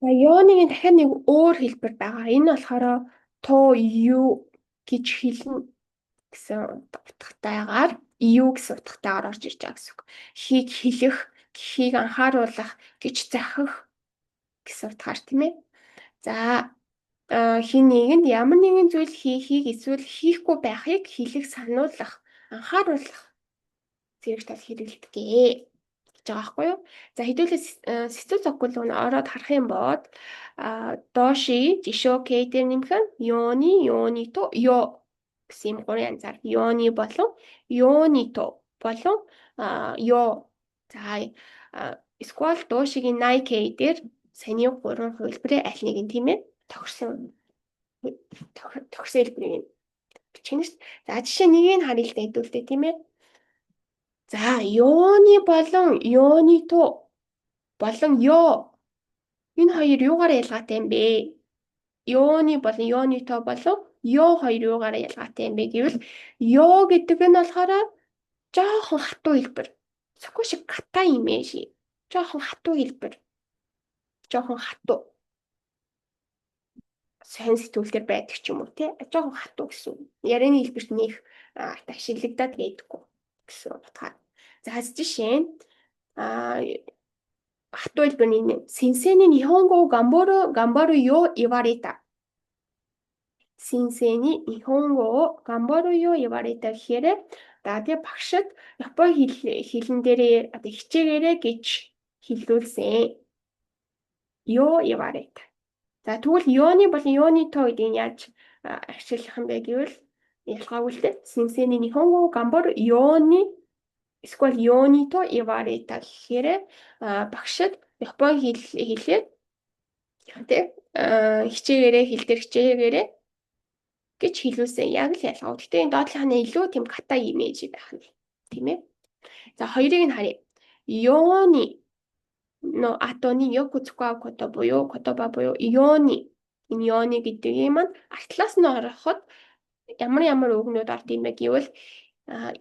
За ように-гийн дахиад нэг өөр хэлбэр байгаа. Энэ болохоор と言う гэж хэлнэ гэсэн утгатайгаар юу гэсэн утгатайгаар орж ирж байгаа гэсэн үг. Хийг хэлэх, хийг анхааруулах, гэж захих гэсэн утгаар тийм ээ. За хэн нэгэнд ямар нэгэн зүйл хийхийг эсвэл хийхгүй байхыг хэлэх, сануулах, анхааруулах зэрэг тал хэрэглэдэг гэж байгаа байхгүй юу? За хэдүүлээ 接続 руу нь ороод харах юм бол 動詞辞書形 дээр нэмэх нь ように, ようにと, よう гэсэн юм гурван янзаар ように болон ようにと болон よう. За эсвэл 動詞-гийн ない形 дээр саяны гурван хувилбарын аль нэг нь тийм ээ тохирсон тохирсон хэлбэрийг бичих нь шүү. За жишээ нэгийг нь харъя л да хэдүүлээ тийм ээ. За ように болон ようにと болон よう энэ хоёр юугаар ялгаатай юм бэ? ように болон ようにと болон よう хоёр юугаар ялгаатай юм бэ гэвэл よう гэдэг нь болохоор жоохон хатуу хэлбэр. 少し硬いイメージ. Жоохон хатуу хэлбэр. Жоохон хатуу. Сайн сэтгүүлээр байдаг ч юм уу те. Жоохон хатуу гэсэн. Ярианы хэлбэрт нэх ашиглагдаад байдаггүй гэсэн утгаар. За жишээ нь хатуу хэлбэр нь 先生に日本語を頑張るよう言われた. 先生に日本語を頑張るよう言われた гэхээр за тэгээ багшид Япон хэлэн дээрээ одоо хичээгээрэй гэж хэллүүлсэн. よう言われた. За тэгвэл ように болон ようにと гэдгийг яаж ашиглах юм бэ гэвэл ялгаагүй л дээ. 先生に日本語を頑張るように эсвэл ようにと言われた гэхээр багшид Япон хэл хэлээр тэ хичээгээрэй хэл дээр хичээгээрэй гэж хэлүүлсэн. Яг л ялгаа. Гэхдээ энэ доотлох нь илүү тийм 硬いイメージ байх нь. Тийм ээ. За хоёрыг нь харъя. ようにの後によく使うこと буюу 言葉 буюу ように энэ ように гэдэг юм нь ард талаас нь ороход ямар ямар үгнүүд орд юм бэ гэвэл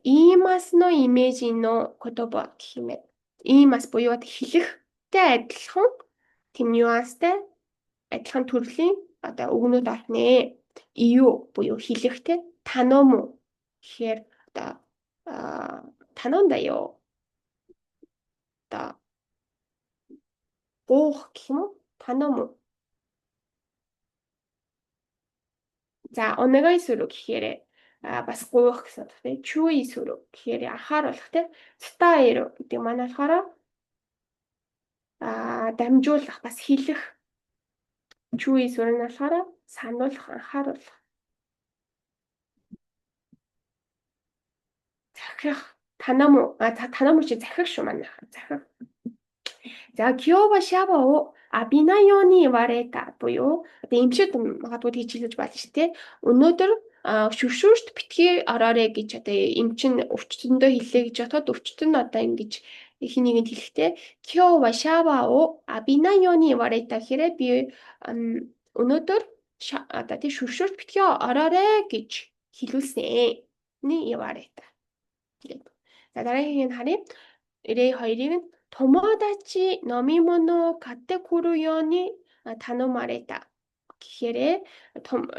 言います のイメージの言葉 гэх юм ээ. 言います буюу хэлэхтэй адилхан тийм нюанстай адилхан төрлийн одоо үгнүүд орно. 言う буюу хэлэхтэй 頼む гэхээр одоо 頼んだよ одоо гуйх гэх юм уу? 頼む. За お願いする гэхээр бас гуйх гэсэн утгатай. 注意する гэхээр анхааруулах те. 伝える гэдэг маань болохоор дамжуулах бас хэлэх. 注意する нь болохоор сануулах, анхааруулах. Захих, 頼む. А 頼む чи захих шүү манай. Захих. За 今日はシャワーを浴びないように言われた буюу одоо эмчид магадгүй тэгж хэлж болно шүү дээ. Өнөөдөр шүршүүрт битгий ороорой гэж одоо эмч нь өвчтөндөө хэллээ гэж бодоход өвчтөн нь одоо ингэж хэн нэгэнд хэлэхдээ 今日はシャワーを浴びないように言われた гэхээр би өнөөдөр одоо тий шүршүүрт битгий ороорой гэж хэлүүлсэн. に言われた. За дараагийнх нь харъя. 例 хоёрыг нь 友達飲み物を買ってくるように頼まれた гэхээр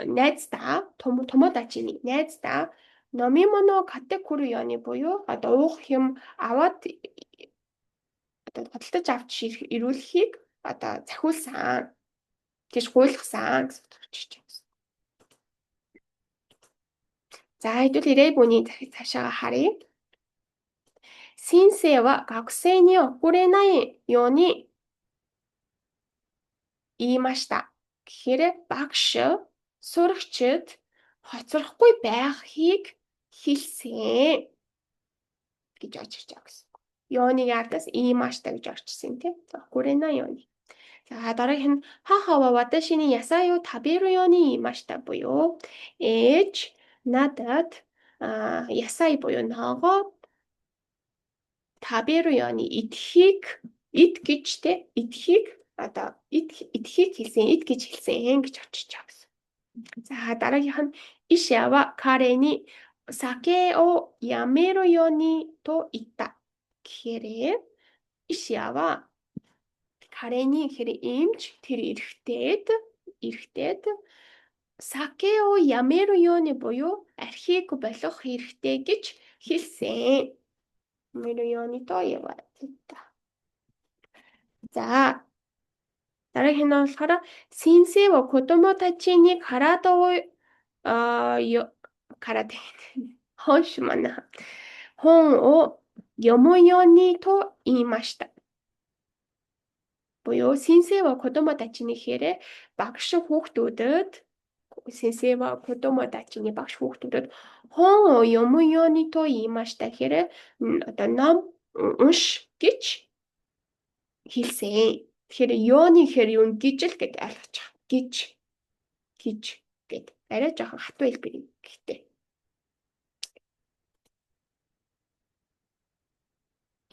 найздаа 友達に найздаа 飲み物を買ってくるように буюу одоо уух юм аваад одоо худалдаж авч ирүүлэхийг одоо захиулсан гэж гуйлгасан гэсэн утгаар чиж байна. За хэдүүл 例文-ний цаашаага харъя. 先生は学生に遅れないように言いました. Гэхээр багш сурагчид хоцрохгүй байхыг хэлсэн гэж орж ирж байгаа гэсэн. ように-гийн ардаас 言いました гэж орчихсон тийм. 遅れないように. За дараагийнх нь 母は私に野菜を食べるように言いました буюу ээж надад 野菜 буюу ногоо 食べるように идэхийг ид гэж те идэхийг одоо идэхийг хэлсэн ид гэж хэлсэн гэж очиж байгаа гэсэн. За дараагийнх нь 医者は彼に酒をやめるようにと言った гэхээр 医者は彼に гэхээр эмч тэр эрэгтэйд 酒をやめるように буюу архийг болох хэрэгтэй гэж хэлсэн. めるようにと言われた. За, дараагийн нь болохоор 先生は子供たちに体を体本書манай本を読むようにと言いました. Буюу 先生は子供たちにгэхээр багш хүүхдүүдэд 先生は子供たちにбагш хүүхдүүдэд 本を読むようにと言いましたгэхээр одоо ном унш гэж хэлсэн. Тэгэхээр ように гэхээр юу гэж л гэд ойлгож байгаа. Гэж гэж гэд арай жоохон хатуу хэлбэр юм гэхдээ.